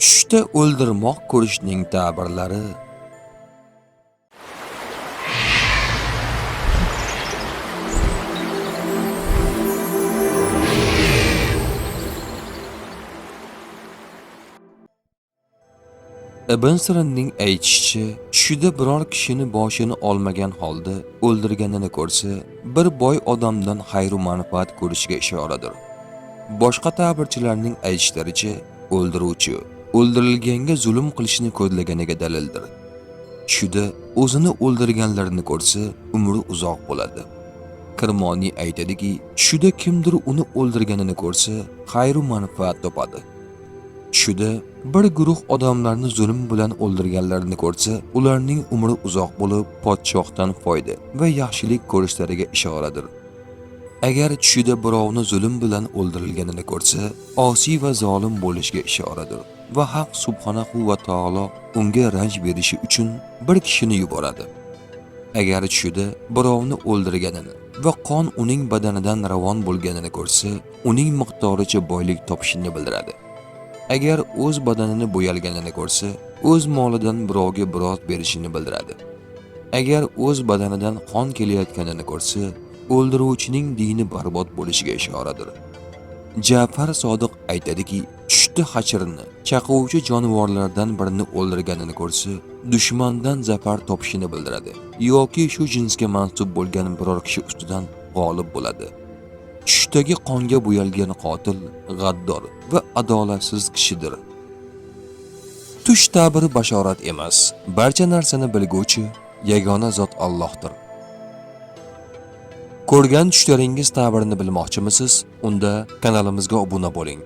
Tushda o'ldirmoq ko'rishning ta'birlari. Ibn Sirinning aytishicha, tushida biror kishini boshini olmagan holda o'ldirganini ko'rsa, bir boy odamdan xayru manfaat ko'rishiga ishoradir. Boshqa ta'birchilarning aytishlaricha, o'ldiruvchi o'ldirilganga zulm qilishni ko'zlaganiga dalildir. Tushida o'zini o'ldirganlarini ko'rsa, umri uzoq bo'ladi. Kirmoniy aytadiki, tushida kimdir uni o'ldirganini ko'rsa, xayru manfaat topadi. Tushida bir guruh odamlarni zulm bilan o'ldirganlarini ko'rsa, ularning umri uzoq bo'lib, podshohdan foyda va yaxshilik ko'rishlariga ishoradir. Agar tushida birovni zulm bilan o'ldirilganini ko'rsa, osiy va zolim bo'lishiga ishoradir va Haq subhanahu va taolo unga ranj berishi uchun bir kishini yuboradi. Agar tushida birovni o'ldirganini va qon uning badanidan ravon bo'lganini ko'rsa, uning miqdoricha boylik topishini bildiradi. Agar o'z badanini bo'yalganini ko'rsa, o'z molidan birovga biroz berishini bildiradi. Agar o'z badanidan qon kelayotganini ko'rsa, o'ldiruvchining dini barbod bo'lishiga ishoradir. Ja'far Sodiq aytadiki, tushda hachirni, chaquvchi jonivorlardan birini o'ldirganini ko'rsa, dushmandan zafar topishini bildiradi yoki shu jinsga mansub bo'lgan biror kishi ustidan g'olib bo'ladi. Tushdagi qonga bo'yalgan qotil g'addor va adolatsiz kishidir. Tush ta'biri bashorat emas, barcha narsani bilguvchi yagona zot Allohdir. Ko'rgan tushlaringiz ta'birini bilmoqchimisiz? Unda kanalimizga obuna bo'ling.